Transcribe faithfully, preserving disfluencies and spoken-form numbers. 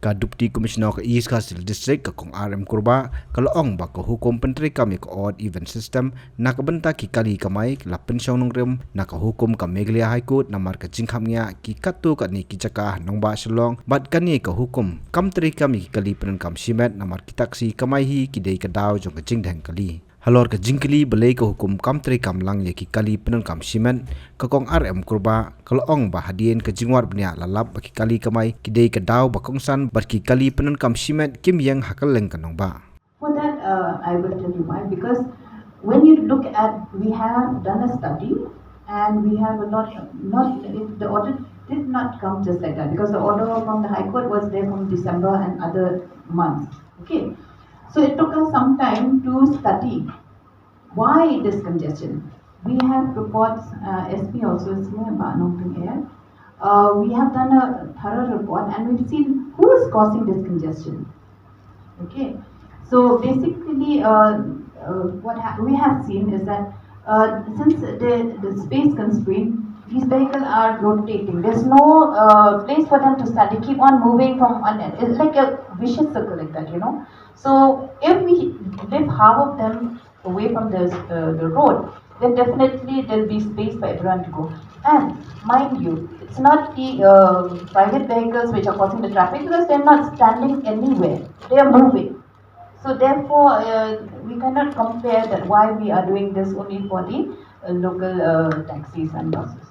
Ka Deputy Commissioner ka East Khasi Hills District, ka Kong R M Kurbah, ka la ong ba ka hukum pyntreikam ïa ka odd even system na ka bynta ki kali kamai la pynshong nongrim na ka hukum ka Meghalaya High Court namar ka jingkhapngiah ki katto katne ki jaka ha nongbah Shillong, bad kane ka hukum kam treikam ïa ki kali pyndonkam shimet namar ki taxi kamai hi ki dei ka daw jong ka jingdheng kali. Halor ka jingkylli balei ka hukum kam treikam lang ïa ki kali pyndonkam shimet, ka Kong R M Kurbah ka la ong ba hadien ka jingwad bniah la lap ba ki kali kamai ki dei ka daw ba kongsan bad ki kali pyndonkam shimet kim ïeng ha kylleng ka nongbah. For that, uh, I will tell you why. Because when you look at, we have done a study, and we have a lot, not, the audit did not come just like that, because the order from the High Court was there from December and other months. Okay, so it took us some time to study why this congestion. We have reports, uh, S P also is here, Bah Nongpynim Air. Uh, we have done a thorough report, and we've seen who is causing this congestion. Okay, so basically, uh, uh, what ha- we have seen is that, uh, since the, the space constraint, these vehicles are rotating. There's no, uh, place for them to stand. They keep on moving from one end. It's like a vicious circle like that, you know. So if we lift half of them away from the, uh, the road, then definitely there'll be space for everyone to go. And mind you, it's not the, uh, private vehicles which are causing the traffic, because they're not standing anywhere. They are moving. So therefore, uh, we cannot compare that why we are doing this only for the, uh, local, uh, taxis and buses.